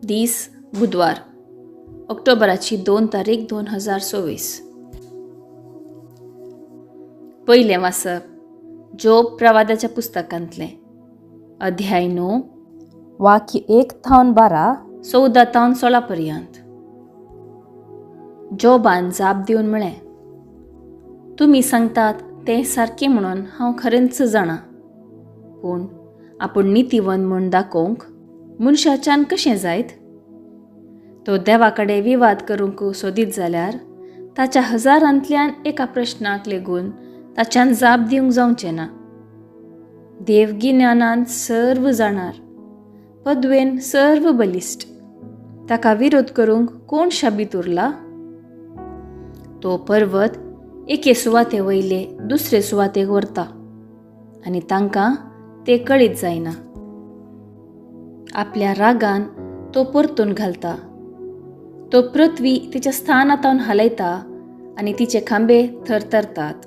दीस बुधवार, ऑक्टोबराची 2 तारीख 2024. पयलें वाचप जोब प्रवादाच्या पुस्तकांतलें, अध्याय 9, वाक्य 1 थावन 12, 14 थावन 16 पर्यंत. जोबान जाप दिवन म्हळें, तुमी सांगतात तें सारकें म्हणून हांव खरेंच जाणा, पूण आपूण नितीवंत म्हूण दाखोवंक मनशाच्यान कशें जायत? तो देवा कडेन विवाद करूंक सोदीत जाल्यार ताच्या हजारांतल्यान एका प्रश्नाक लेगून ताच्यान जाप दिवंक जावचें ना. देव गिन्यानान सर्व जाणार, पदवेन सर्व बलिश्ट, ताका विरोध करूंक कोण शाबीत उरला? तो पर्वत एके सुवाते वयले दुसरे सुवातेक व्हरता आनी तांकां ते कळीत जायना. आपल्या रागान तो परतून घालता, तो पृथ्वी तिच्या स्थानांतावन हालयता आनी तिचे खांबे थरथरतात.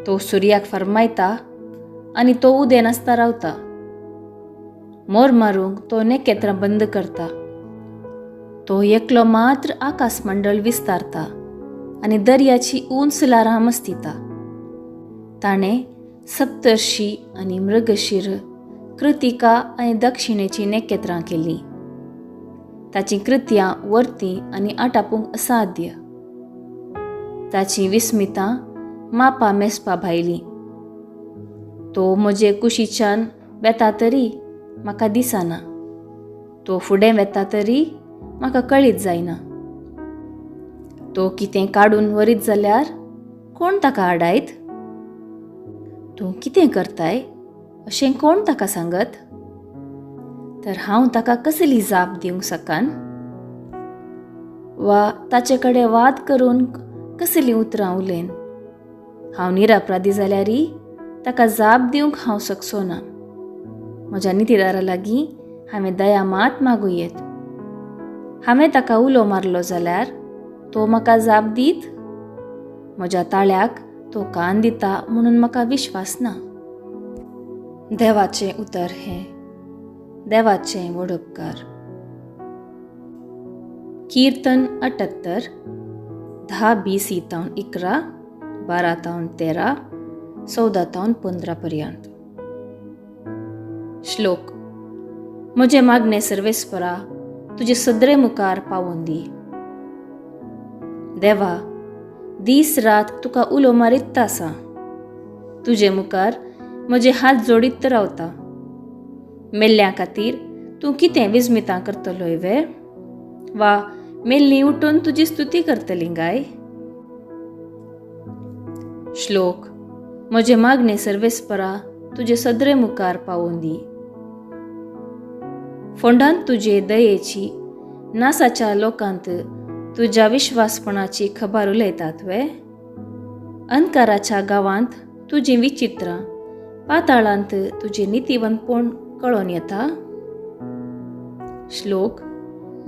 तो सुर्याक फरमायता आनी तो उदेनासता रावता. मोर मारूंक तो नखेत्रां बंद करता. तो एकलो मात्र आकाशमंडळ विस्तारता आनी दर्याची उंच ल्हारां मस्तिता. ताणें सप्तर्शी आनी मृगशीर, कृतिका आनी दक्षिणेची नखेत्रां केलीं. ताचीं कृत्यां वर्ती आनी आटापूंक असाध्य. ताचीं विस्मितां मापा मेजपा भायलीं. तो म्हजे कुशीच्यान वेता तरी म्हाका दिसना, तो फुडें वेता तरी म्हाका कळीत जायना. तो कितें काडून व्हरीत जाल्यार कोण ताका आडायत? तूं कितें करताय अशें कोण ताका सांगत? तर हांव ताका कसली जाप दिवंक सकान? वा ताचे कडेन वाद करून कसलीं उतरां उलयन? हांव निरापराधी जाल्यारय ताका जाप दिवंक हांव शकचो ना. म्हज्या नितीदारा लागीं हांवें दया मात मागूं येत. हांवें ताका उलो मारलो जाल्यार तो म्हाका जाप दीत? म्हज्या ताळ्याक तो कान दिता म्हणून म्हाका विश्वास ना. देवाचें उतर हें, देवाचें व्हड उपकार. कीर्तन 78, 10 BC तावन 11, 12 तावन 13, 14 तावन 15 पर्यंत. श्लोक. म्हजें मागणें सर्वेस्परा तुजे सदरे मुखार पावोवन दी. देवा, दीस रात तुका उलो मारीत आसा. तुजे मुखार म्हजे हात जोडीत रावता. मेल्ल्या खातीर तूं कितें विस्मितां करतलोय वे? वा मेल्लीं उठून तुजी स्तुती करतली गाय? श्लोक. म्हजें मागणें सर्वेस्परा तुजे सदरे मुखार पावोवन दी. फोंडांत तुजे दयेची, नासाच्या लोकांत तुज्या विश्वासपणाची खबर उलयतात वे? अंधकाराच्या गांवांत तुजीं विचित्रां, पाताळांत तुजें नितीवंतपण कळोन येता. श्लोक.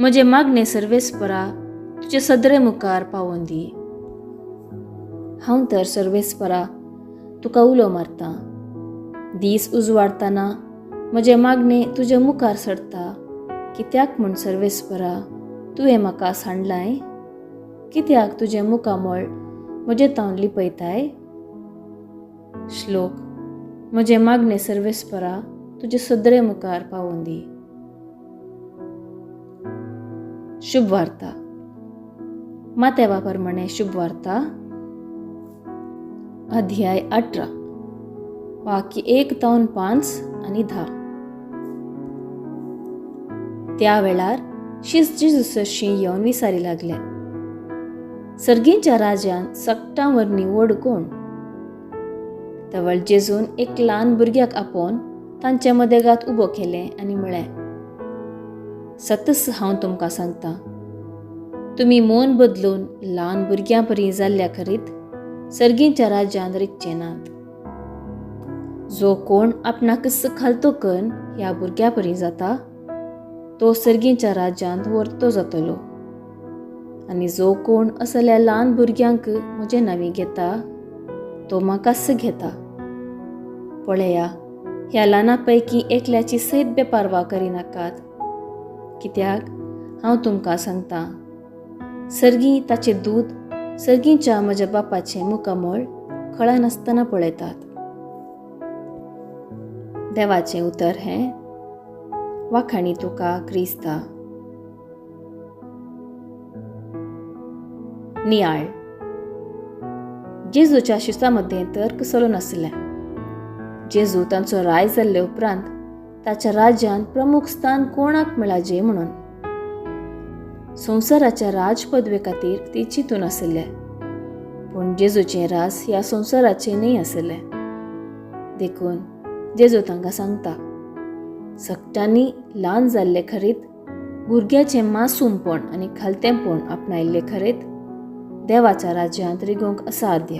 म्हजें मागणें सर्वेस्परा तुजे सदरे मुखार पावोवन दी. हांव तर सर्वेस्परा तुका उलो मारता. दीस उजवाडतना म्हजें मागणें तुजे मुखार सरता. कित्याक म्हूण सर्वेस्परा तुवें म्हाका सांडलाय? कित्याक तुजें मुखामळ म्हजें तावन लिपयताय? श्लोक. म्हजें मागणें सर्वेस्परा तुजे सदरे मुखार पावोवन दी. शुभवार्ता. मातेवा प्रमाणे शुभवार्ता, अध्याय 18, वाक्य 1 तावन 5 आनी 10. त्या वेळार शिस्त जेजू येवन विसारी लागले, सर्गींच्या राज्यान सगटां वरवीं व्हड कोण? तवळ जेजून एक ल्हान भुरग्याक आपोवन तांचे मदेगात उबो केलें आनी म्हळें, सतच हांव तुमकां सांगता, तुमी मन बदलून ल्हान भुरग्यां परी जाल्ल्या खरीत सर्गींच्या राज्यांत रिगचे नात. जो कोण आपणाकच खालतो करून ह्या भुरग्या परी जाता तो सर्गींच्या राज्यांत व्हरतो जातलो. आनी जो कोण असल्या ल्हान भुरग्यांक म्हजे नांवी घेता तो म्हाकाच घेता. पळया, ह्या ल्हाना पैकी एकल्याची सयत बेपारवा करिनाकात, कित्याक हांव तुमकां सांगतां, सर्गीं ताचें दूत सर्गींच्या म्हज्या बापाचें मुखामळ कळनासतना पळयतात. देवाचें उतर हें. वाखाणी तुका क्रिस्ता. नियाळ. जेजूच्या शिस्ता मदें तर्क चलून आसलें. जेजू तांचो राय जाल्ले उपरांत ताच्या राज्यांत प्रमुख स्थान कोणाक मेळाजे म्हणून संवसाराच्या राजपदवे खातीर ती चिंतून आसले. पूण जेजूचें राज ह्या संवसाराचें न्हय आसलें. देखून जेजू तांकां सांगता, सगळ्यांनी ल्हान जाल्ले खरीत भुरग्याचें मासूमपण आनी खालतेंपण आपणायल्ले खरीत देवाच्या राज्यांत रिगोवंक असाध्य.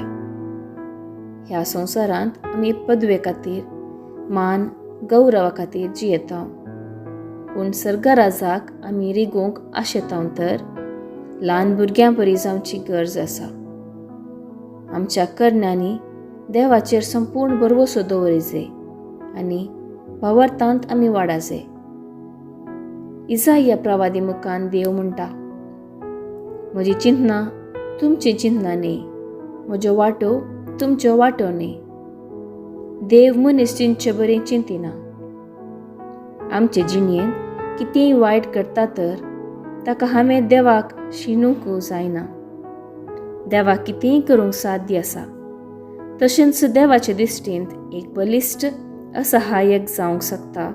ह्या संवसारांत आमी पदवे खातीर, मान गौरवा खातीर जियेता, पूण सर्गराजाक आमी रिगोवंक आशेता तर ल्हान भुरग्यां परी जावची गरज आसा. आमच्या करण्यांनी देवाचेर संपूर्ण भरवसो दवरिजे आनी भावार्थांत आमी वाडाजे. इजाया प्रवादी मुखान देव म्हणटा, म्हजी चिंतना तुमची चिंतना न्ही, म्हज्यो वाटो तुमच्यो वाटो न्ही. देव मनीस चिंतचे बरें चिंतिना. आमचे जिणेंत कितेंय वायट करता तर ताका हांवें देवाक शिनूंक जायना. देवाक कितेंय करूंक साध्य आसा. तशेंच देवाचे दिश्टींत एक बलिश्ट असहायक जावंक शकता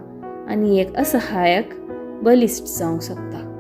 आनी एक असहायक बलिश्ट जावंक शकता.